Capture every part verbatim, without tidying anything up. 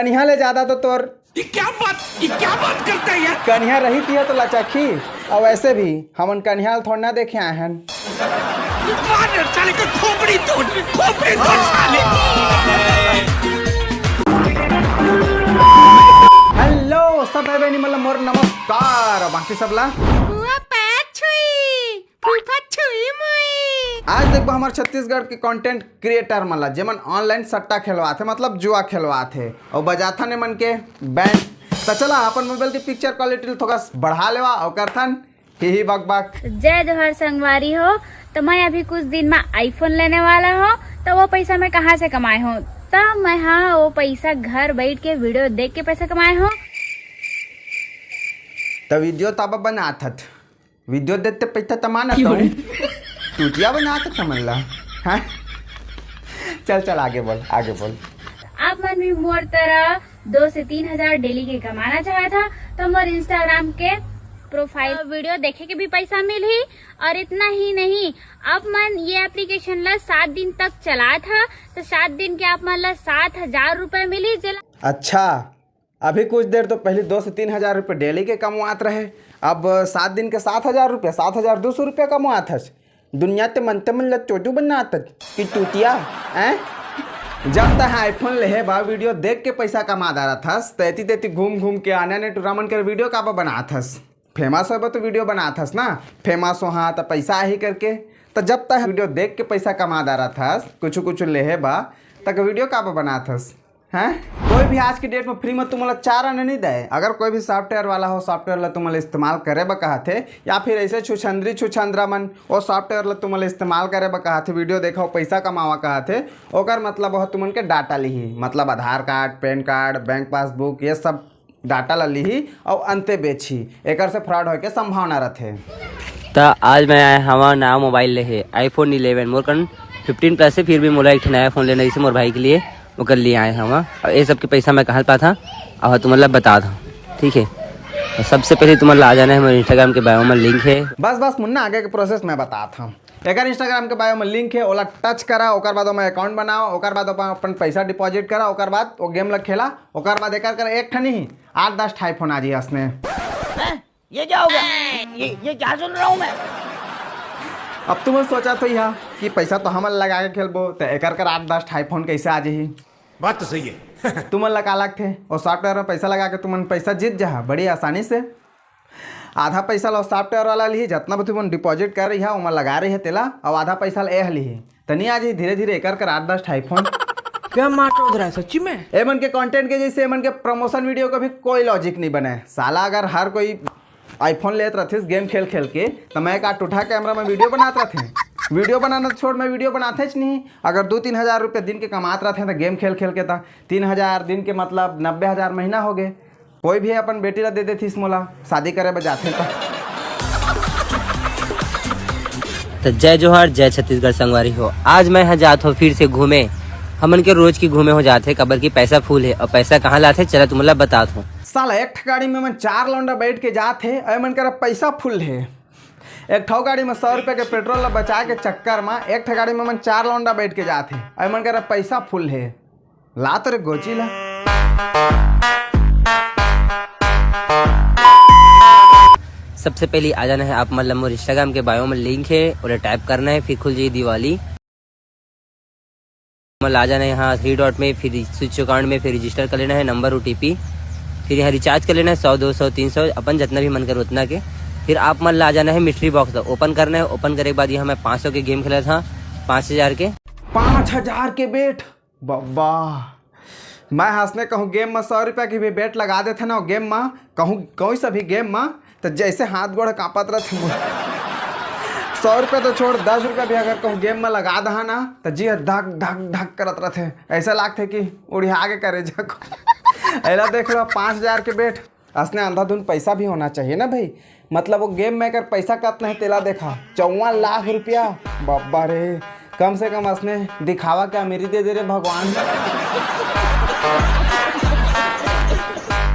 इहाँ ले ज्यादा तो तोर ये क्या बात, ये क्या बात करता है यार? कनिहा रही तिहा तो लचकही। और वैसे भी हमन कनिहा ल थोड़ा ना देखे आए हन। मार साले का खोपड़ी तोड़, खोपड़ी तोड़ साले। हेलो सब भाई बहनी, मतलब मोर नमस्कार। और बाकी सब ला फुआ पैर छुई, फूफा छुई मुई। आज देखबो हमर छत्तीसगढ़ के कंटेंट क्रिएटर मन ला, जेमन ऑनलाइन सट्टा खेलवाथे, मतलब जुआ खेलवाथे, और बजाथन एमन के बैंड। त चला अपन मोबाइल के पिक्चर क्वालिटी ल थोड़ा बढ़ा लेवा और करथन ही ही बक बक। जय जोहार संगवारी हो। तो मैं अभी कुछ दिन में आईफोन लेने वाला हूँ, तो वो पैसा मैं कहाँ से कमाए हूँ? तो मैं, हाँ, वो पैसा घर बैठ के वीडियो देख के पैसा कमाए हूँ। तो वीडियो तब बनात हत, वीडियो देते पैसा तमाना तो टूटिया बनात हत हमन ला। हाँ? चल चल आगे बोल, आगे बोल। आप मन भी मोर तरह दो से तीन हजार डेली के कमाना चाहत हा, तो मोर इंस्टाग्राम के प्रोफाइल वीडियो देखे के भी पैसा मिलही। और इतना ही नहीं, आप मन ये एप्लीकेशन ला सात दिन तक चलात हा, तो सात दिन के आप मन ला सात हजार रुपए मिलही, जेला अच्छा, अभी कुछ देर तो पहले दो से तीन हजार रुपये डेली के कमवात रहे, अब सात दिन के सात हजार रुपये, सात हजार दो सौ रुपये कमवात हस। दुनिया ते मनते मन ल चोदू बनात हस कि टूटिया, हैं? जब तक आईफोन लेहे बा, वीडियो देख के पैसा कमा डारत हस, त एती तेती घूम घूम के आने आने टूरा मन के वीडियो काबर बनात हस? फेमस होबे तो वीडियो बनात हस ना, फेमस होहा त पैसा आही करके। त जब तक वीडियो देख के पैसा कमा डारत हस, कुछ कुछ लेहे बा, तक वीडियो काबर बनात हस? हैं? कोई भी आज के डेट में फ्री में तुमन ला चार आना नहीं दे। अगर कोई भी सॉफ्टवेयर वाला हो, सॉफ्टवेयर ला तुमन ला इस्तेमाल करे बर कहत हे, या फिर ऐसे छुछंदरी छुछंदरा मन वो सॉफ्टवेयर ला तुमन ला इस्तेमाल करे बर कहत हे, वीडियो देखा, पैसा कमावा कहत हे, ओकर मतलब वह तुमन के डाटा लिही, मतलब Aadhaar card, PAN card, bank passbook, ये सब डाटा ला लिही और अंते बेचही। एकर से फ्रॉड होए के संभावना रथे। त आज मैं आए हवा नया मोबाइल लेहे, आईफोन इलेवन। मोर कन फिफ्टीन प्लस है, फिर भी मोला एक ठे नया फोन लेना, इसे मोर भाई के लिए, ओकर लिए आए हवा। और ये सब के पैसा मैं कहाँ पाता, और तुमन ला बता था, ठीक है। और सबसे पहले तुमन ला आ जाना है मेरे इंस्टाग्राम के बायो में लिंक है। बस बस मुन्ना, आगे के प्रोसेस मैं बतात हूँ। एकर इंस्टाग्राम के बायो में लिंक है, ओला टच करा, ओकर बाद ओमा अकाउंट बनाओ, ओकर बाद ओमा अपन पैसा डिपॉजिट करा, ओकर बाद वो गेम ला खेला, ओकर बाद एकर कर एक ठन ही आठ दस ठा आईफोन आ जी असने। हैं? ये क्या हो गया? ये, ये क्या सुन रहा हूँ मैं? अब तुमन सोचत होइहा कि पैसा तो हमन लगा के खेलबो, त एकर कर आठ दस ठा आईफोन कैसे आ जाही? बात तो सही है। तुमन ला का लगथे, वो सॉफ्टवेयर में पैसा लगा के तुमन पैसा जीत जाहा बड़ी आसानी से। आधा पैसा ला सॉफ्टवेयर वाला लिही, जतना भी तुमन डिपॉजिट कर रही है, ओमा लगा रही है तेला, और आधा पैसा ला एह लिही। तनी आ जाही धीरे धीरे एकर कर आठ दस ठा आईफोन। क्या मार चौध रहा है सच्ची में? ए मन के कंटेंट के जैसे ए मन के प्रमोशन वीडियो का भी कोई लॉजिक नहीं बने। साला अगर हर कोई आईफोन लेत रथिस गेम खेल खेल के, त मैं का टूठा कैमरा में वीडियो बनात रथे? वीडियो बनाना छोड़, मैं वीडियो बनाथेच नहीं। अगर दो तीन हजार रुपये दिन के कमात रथे त गेम खेल खेल के, त तीन हजार दिन के मतलब नब्बे हजार महीना हो गए। कोई भी अपन बेटी ला दे देथिस मोला, शादी करे बर जाथे त। त जय जोहार, जय छत्तीसगढ़ संगवारी हो। आज मैं ह जात हो फिर से घूमे। हमन के रोज की घूमे हो जात हे, काबर की पैसा फुल हे। और पैसा कहाँ लात हे, चला तुमन ला बतात हो। साला एक ठे गाड़ी में मन चार लौंडा बैठ के जात हे, अउ मन करा पैसा फुल हे। एक ठो गाड़ी में सौ रुपया के पेट्रोल ला बचाए के चक्कर में एक ठे गाड़ी में मन चार लौंडा बैठ के जात हे, अउ मन करा पैसा फुल हे। ला तो रे गोची ला। सबसे पहले आ जाना है आप मन ला मोर इंस्टाग्राम के बायो में लिंक है, ओला टैप करना है, फिर खुल जाइए दिवाली। मन ला आ जाना है यहाँ थ्री डॉट में, फिर स्विच अकाउंट में, फिर रजिस्टर कर लेना है नंबर ओटीपी, फिर यहाँ रिचार्ज कर लेना है सौ, दो सौ, तीन सौ, अपन जितना भी मन करे उतना के। फिर आप मन ला आ जाना है मिस्ट्री बॉक्स, ओपन करना है। ओपन करे के बाद यहाँ मैं पाँच सौ के गेम खेला था, पाँच हजार के। पाँच हजार के बेट, बब्बा। मैं हंसने कहूँ गेम में सौ रुपया की भी बेट लगा देथे ना गेम में, कहूँ कोई सा भी गेम में, तो जैसे हाथ गोड़ कांपत रहथे मोर। सौ रुपया तो छोड़, दस रुपया भी अगर कहूँ गेम में लगा दहा ना, तो जी धक धक धक करत रहथे। ऐसा लागथे कि उड़िया के करे जा। एला देख लो, पाँच हजार के बेट। असने अंधाधुन पैसा भी होना चाहिए ना भाई। मतलब वो गेम में कर पैसा कतना है तेला देखा, चौवन लाख रुपया। बाबा रे, कम से कम असने दिखावा के अमीरी दे दे रे भगवान।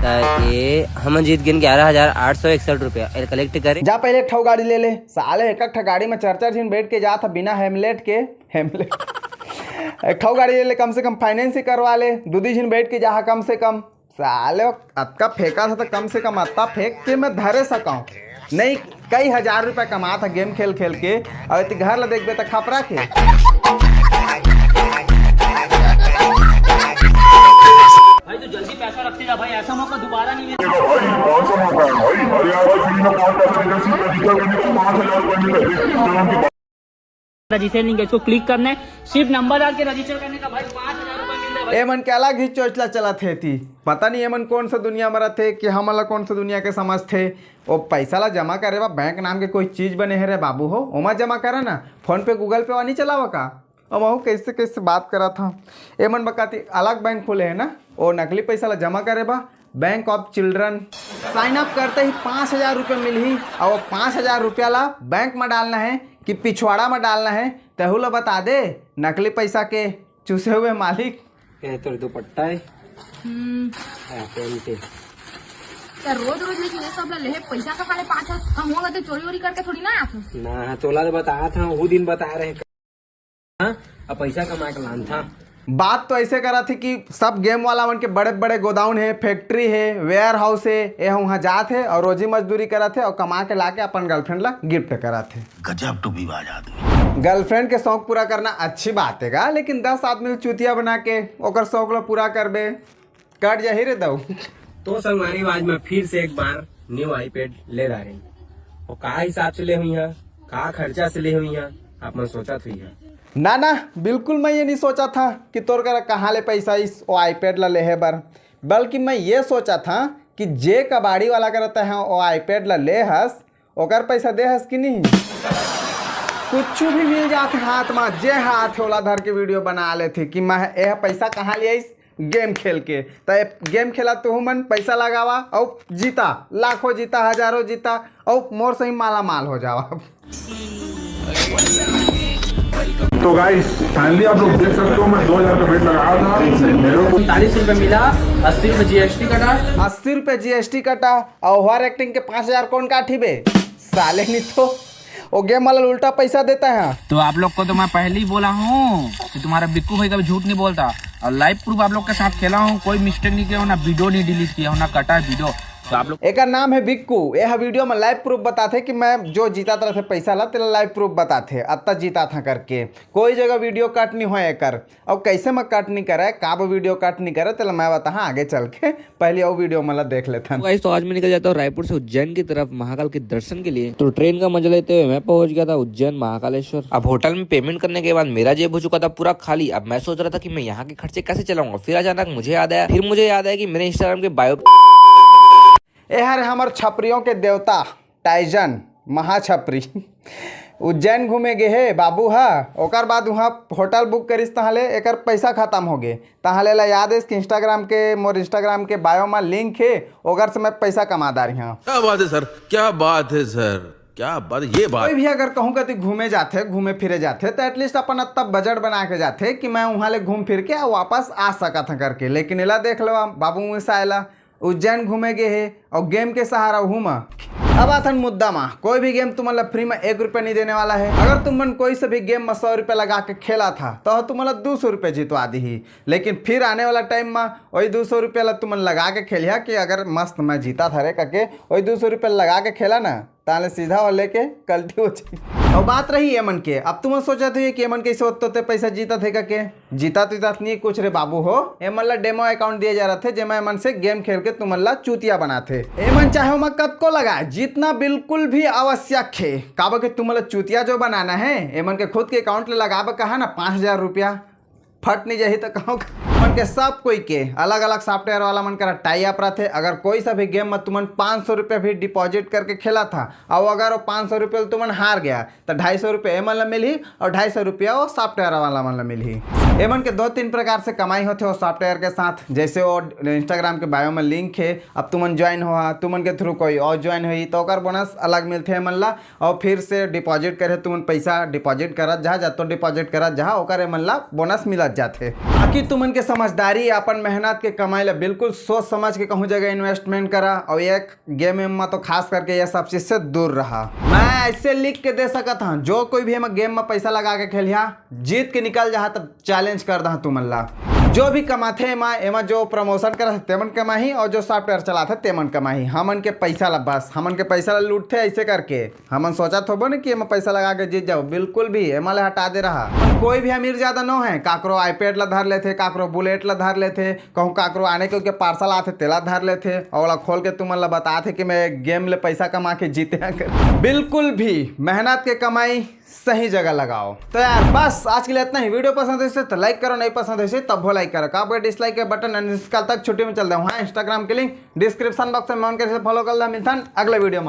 त ये हमन जीत गेन ग्यारह हजार आठ सौ इकसठ रुपया। एला कलेक्ट करे। जा पहले एक ठो गाड़ी ले ले। साले एक एक ठो गाड़ी में चार चार झिन बैठ के जात ह बिना हेमलेट के। हेमलेट। एक ठो गाड़ी ले ले, कम से कम फाइनेंस ही करवा ले, दू दी झिन बैठ के जाहा कम से कम। साले, अतका फेंका था तो कम से कम अतका फेंक के मैं धरे सकाऊं। नहीं, कई हजार रुपया कमा था गेम खेल खेल के, और इतने घर ला देखबे तो खपरा के। भाई, तो जल्दी पैसा रखते जा भाई, ऐसा मौका दोबारा नहीं मिलता। भाई, कौन सा मौका है भाई? अरे यार, भाई, फ्री में पाँच पैसे निकल सकते हैं, जितना भी पाँच हजार रुपए मिल रहे हैं, चलो उनकी रजिस्टर लिंक है, इसको क्लिक करना है, सिर्फ नंबर डाल के रजिस्टर करने का भाई, पाँच हजार रुपए मिल रहा है भाई। एमन के अलग ही चोचला चलत हे ती। पता नहीं एमन कौन सा दुनिया में रहते कि हमन ला कौन सा दुनिया के समझते। वो पैसा ला जमा करे बा बैंक नाम के कोई चीज बने हे रे बाबू हो, ओमा जमा करा ना। फोन पे, गूगल पे वा नहीं चलावा का? अब वो कैसे कैसे बात करा था। एमन बकाती अलग बैंक खोले है ना, वो नकली पैसा ला जमा करे बा। Bank of children. Sign up करते ही पाँच हजार रुपये मिलही, और वो पाँच हजार रुपया ला बैंक में डालना है कि पिछवाड़ा में डालना है, तेहू ला बता दे नकली पैसा के चूसे हुए मालिक। ये तोर दुपट्टा है। हम्म। हाँ, पहन के। क्या रोज रोज लेके ये सब ला लेहे? पैसा तो खाली पाँच सौ कम होगा तो चोरी वोरी करके थोड़ी ना आते। ना, तोला तो बताया था, वो दिन बता रहे। हाँ, अब पैसा कमा के लान था। बात तो ऐसे करा थे कि सब गेम वाला मन के बड़े बड़े गोदाउन है, फैक्ट्री है, वेयर हाउस है, ये वहाँ जात है और रोजी मजदूरी करा थे और कमा के लाके अपन गर्लफ्रेंड ला गिफ्ट करा थे। गजब टू भी बाज आदमी। गर्लफ्रेंड के शौक पूरा करना अच्छी बात है गा, लेकिन दस आदमी ला चूतिया बना के ओकर शौक ला पूरा करबे, कट जाही रे दऊ। तो संगवारी, आज मैं फिर से एक बार न्यू आईपैड ले रहा हूँ। वो का हिसाब से ले हुई है, का खर्चा से ले हुई है, आप मन सोचत हुई है। ना ना, बिल्कुल मैं ये नहीं सोचा था कि तोर करा कहाँ ले पैसा इस वो आईपैड ला लेहे बर, बल्कि मैं ये सोचा था कि जे कबाड़ी वाला करा तैं वो आईपैड ला ले हस, ओकर पैसा दे हस कि नहीं? कुछ भी मिल जात हाथ में, जे हाथ ओला धर के वीडियो बना लेथे कि मैं, यह पैसा कहाँ ले आइस? गेम खेल के। त गेम खेला, तुहू मन पैसा लगावा, अउ जीता, लाखों जीता, हजारों जीता, अउ मोर सही माला माल हो जावा। तो गाइस, फाइनली आप लोग देख सकते हो, मैं दो हजार का बेट लगाया था, मेरे को चालीस रुपए मिला, अस्सी रुपए जीएसटी कटा। अस्सी रुपए जीएसटी कटा, और ओवर एक्टिंग के पाँच हजार कौन काटी बे? साले नहीं तो, वो गेम वाला उल्टा पैसा देता है। तो आप लोग को तो मैं पहले ही बोला हूँ कि तुम्हारा बिक्कू भाई कभी झूठ नहीं बोलता, और लाइव प्रूफ आप लोग के साथ खेला हूँ, कोई मिस्टेक नहीं किया हूँ, ना वीडियो नहीं डिलीट किया हूँ, ना कटा वीडियो। तो आप लोग एकर नाम है बिक्कू। ये वीडियो में लाइव प्रूफ बताते कि मैं जो जीता तरह से पैसा ला, तेला लाइव प्रूफ बताते, अत्ता जीता था करके। कोई जगह वीडियो कट नहीं होय एकर। और कैसे मैं कट नहीं करे, काब वीडियो कट नहीं करे, तेला मैं बताहा आगे चल के। पहले वो वीडियो मतलब देख लेथन। गाइस, तो आज मैं निकल जाता हूँ रायपुर से उज्जैन की तरफ महाकाल के दर्शन के लिए। तो ट्रेन का मजा लेते हुए मैं पहुंच गया था उज्जैन महाकालेश्वर। अब होटल में पेमेंट करने के बाद मेरा जेब हो चुका था पूरा खाली। अब मैं सोच रहा था कि मैं यहाँ के खर्चे कैसे चलाऊंगा। फिर अचानक मुझे याद आया, फिर मुझे याद आया कि मेरे इंस्टाग्राम के बायो। ए हरे हमर छपरियों के देवता टाइजन महाछपरी उज्जैन घूमे गे हे बाबू हा। ओकर बाद उहाँ होटल बुक करिस, तहाँ ले एकर पैसा खत्म हो गे। तहाँ ले ला याद हे कि इंस्टाग्राम के, मोर इंस्टाग्राम के बायो मा लिंक हे, ओकर से मैं पैसा कमा डारिहा। क्या बात है सर, क्या बात है सर, क्या बात, ये बात। कोई भी अगर कहूँ कति घूमे जाथे, घूमे फिरे जाथे, तो एटलीस्ट अपन अत्ता बजट बना के जाथे कि मैं उहाँ ले घूम फिर के वापस आ सकत हँ करके। लेकिन एला देख लो बाबू, उइसा एला उज्जैन घूमे गे हे अउ गेम के सहारा उहू म। अब आथन मुद्दा म, कोई भी गेम तुमन ला फ्री म एक रुपया नहीं देने वाला है। अगर तुमन कोई से भी गेम म सौ रुपया लगा के खेला था, तो तुमन ला दू सौ रुपया जितवा दीही। लेकिन फिर आने वाला टाइम म वही दू सौ रुपया ला तुमन लगा के खेलिहा कि अगर मस्त मैं जीता था रे कके, वही दू सौ रुपया लगा के खेला ना, ताले सीधा हो लेके कल्टी हो जाई। और बात रही एमन के, अब तुमन सोचत होइए कि एमन कैसे ओतने पैसा जीतत हे कके। जीतत उतत नहीं कुछ रे बाबू हो, एमन ला डेमो अकाउंट दिए जा रथे, जेमा एमन से गेम खेल के तुमन ला चूतिया बनाथे। एमन चाहे ओमा कतको लगाए, जीतना बिल्कुल भी आवश्यक हे, काबर के तुमन ला चूतिया जो बनाना हे, एमन के खुद के अकाउंट ले लगाबे कहा ना पाँच हजार रुपया, फट नहीं जाही तो कहो। एमन के सब कोई के अलग-अलग सॉफ्टवेयर वाला मन करा टाई अप रथे। अगर कोई सा भी गेम में तुमन पाँच सौ रुपया भी डिपॉजिट करके खेला था, और अगर वो पाँच सौ रुपया तुमन हार गया, तो ढाई सौ रुपया एमन ला मिलही और ढाई सौ रुपया वो सॉफ्टवेयर वाला मन ला मिलही। एमन के दो तीन प्रकार से कमाई होथे वो सॉफ्टवेयर के साथ, जैसे वो इंस्टाग्राम के बायो में लिंक हे, अब तुमन ज्वाइन होहा, तुमन के थ्रू कोई और ज्वाइन होही, तो ओकर बोनस अलग मिलथे एमन ला। और फिर से डिपॉजिट करे तुमन पैसा डिपॉजिट करत जा, जब तो डिपॉजिट करत जा, ओकर एमन ला बोनस मिलत जाथे। बाकी तुमन के समझ समझदारी, अपन मेहनत के कमाई ला बिल्कुल सोच समझ के कहूँ जगह इन्वेस्टमेंट करा, और ये गेम वेम में तो खास करके ये सब चीज से दूर रहा। मैं ऐसे लिख के दे सकत हूँ, जो कोई भी एमा गेम में पैसा लगा के खेलिया, जीत के निकल जहा, तब चैलेंज कर दहा तुमन ला। जो भी कमाथे एमा, एमा जो प्रमोशन करत हे तेमन कमाही, और जो सॉफ्टवेयर चलाथे तेमन कमाही। हमन के पैसा ला, बस हमन के पैसा ला लूटथे ऐसे करके। हमन सोचत होबो न कि एमा पैसा लगा के जीत जाओ, बिल्कुल भी, एमा ले हटा दे रहा। कोई भी अमीर ज्यादा नो है, काकरो आईपैड ला धर लेथे, काकरो बुलेट ला धर लेथे, कहूँ काकरो आने के, के पार्सल आथे तेला धर लेथे, और ओला खोल के तुमन ला बताथे कि मैं गेम ले पैसा कमा के जीते हैं। बिल्कुल भी, मेहनत के कमाई सही जगह लगाओ। तो यार बस आज के लिए इतना ही। वीडियो पसंद होइसे तो लाइक करो, नहीं पसंद होइसे तब वो लाइक करो। का डिसलाइक के बटन है, निष्काल तक छुट्टी में चल दे। हाँ, इंस्टाग्राम के लिंक डिस्क्रिप्शन बॉक्स में, मन करे फॉलो कर ला। मिलथन अगले वीडियो में।